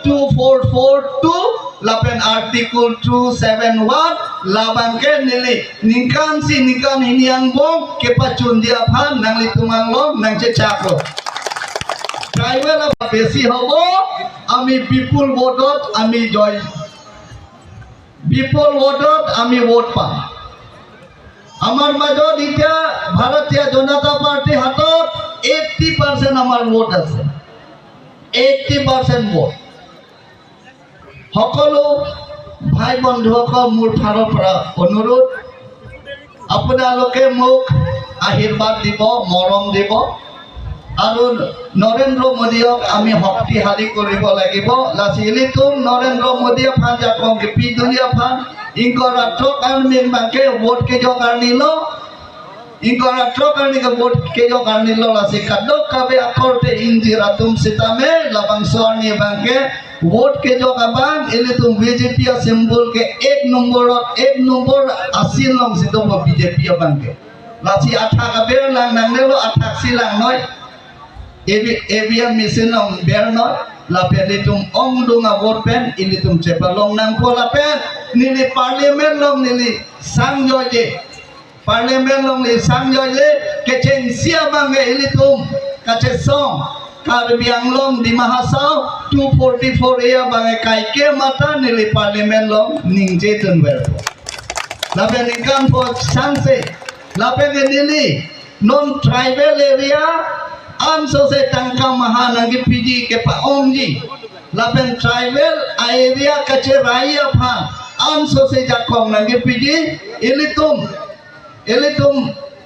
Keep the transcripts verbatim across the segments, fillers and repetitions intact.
two four four two lapen Article two seven one, labang ke neli ningkan isi ningkan hini angbong kepachunji aphan nanglitum along nangchechaklo. Tribal besi hobo, ami bipul vote-ot ami joy, bipul vote-ot ami vote pam. Amar majot itya Bharatiya Janata Party hatot eighty percent amar vote ase, eighty percent vote. সকলো ভাই বন্ধুসকল, মোৰ ফালৰ পৰা অনুৰোধ, আপোনালোকে মোক আশীৰ্বাদ দিব, মৰম দিব, আৰু নৰেন্দ্ৰ মোদীক আমি শক্তিশালী কৰিব লাগিব। Lasi ilitum Narendra Modi aphan jakong kepidunji aphan, ingkoi ra throk arni abang ke vote kejok arni lo, ingkoi ra throk arni ke vote kejok arni lo, lasi kadokave akorte ingjir atum sitame labangso arni abang ke vote kejok abang ilitum B J P a-symbol ke ek number, ek number asin alongsi dopo B J P abang ke. Lasi athak aber lang nangnelo, athak si langnoi. E V M machine along bernoi, lapen ilitum ongdung a-vote pen ilitum chepalong nangpo, lapen neli parliament along neli sangjoje. Parliament along neli sangjoje, kechengsi abang ke ilitum kachesong Karbi Anglong Dima Hasao two forty-four A abang ke kaike mata neli parliament along ningje tunverpo. Lapen ningkan pho chance, lapen ke neli non tribal area ansose tangka maha nangkepiji kepa-ongji, lapen tribal area kacherai aphan ansose jakong nangkepiji, ilitum, ilitum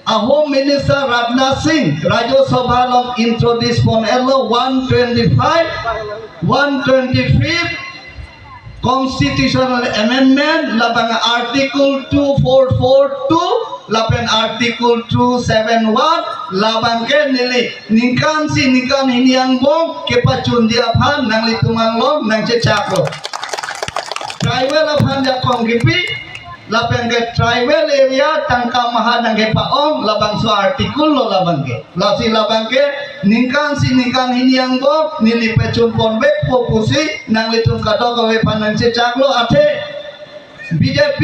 a-Home Minister Rajnath Singh Rajya Sabha along introduce pon-etlo one twenty-five, one twenty-fifth Constitutional Amendment, labang Article two four four two lapen Article two seven one, labang ke neli ningkan isi ningkan hini angbong kepachunji aphan nanglitum along nangchechaklo. Tribal aphan jakong kipi, lapen ke tribal area tangka maha nangkepa-ong, labangso article lo labang ke. Lasi labang ke ningkan isi ningkan hini angbong neli pachun ponvekpo pusi nanglitum kadokave aphan nangchechaklo, athe B J P